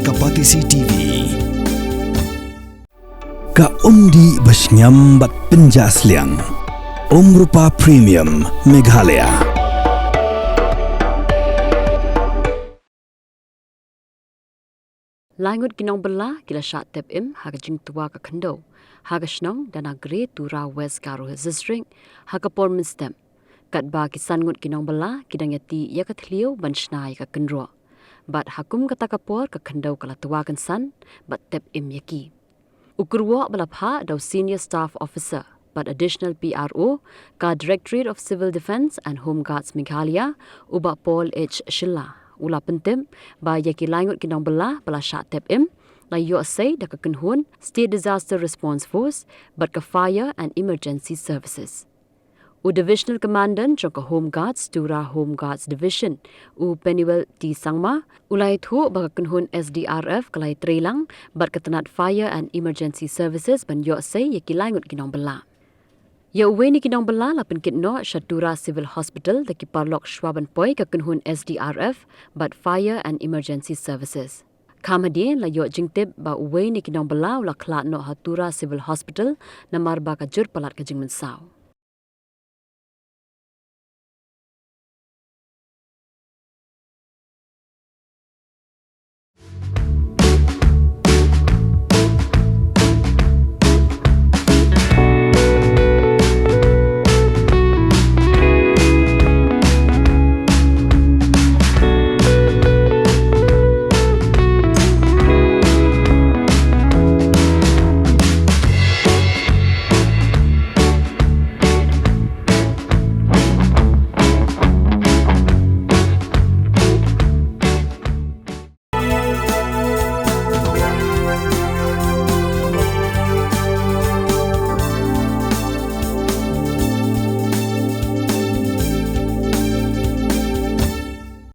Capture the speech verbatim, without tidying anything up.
Ka Patisi T V. Ka umdih ba shngiam bad pynjah sliang. Umrupa Premium Meghalaya. Laingut ki nongbylla ki la shah tep im ha ka jingtwa ka khyndew ha ka shnong Danagre, Tura, West Garo Hills District, ha ka por mynstep. Katba ki san ngut ki nongbylla ki dang ïaid ïa ka thliew ban shna ïa ka kynroh. Bad ha kum kata ka por ka khyndew ka la twa kynsan bad tep im ïa ki. U kyrwoh ba la phah da u Senior Staff Officer bad Additional P R O ka Directorate of Civil Defence and Home Guards Meghalaya, u Bah Paul H Shylla, u la pyntip ba ïa ki laingut ki nongbylla ba la shah tep im la ïoh sei da ka kynhun State Disaster Response Force bad ka Fire and Emergency Services. U Divisional Commandant jong ka Home Guards, Tura Home Guards Division, u Peniwel T Sangma, u la ïathuh ba ka kynhun S D R F ka la ïatreilang bad ka tnat Fire and Emergency Services ban ïoh sei ïa ki laingut ki nongbylla. Ïa uwei na ki nongbylla la pynkit noh sha Tura Civil Hospital da ki paralok shwa ban poi ka kynhun S D R F bad Fire and Emergency Services. Kham hadien la ïoh jingtip ba uwei na ki nongbylla u la khlad noh ha Tura Civil Hospital namar ba ka jur palat ka jingmynsaw.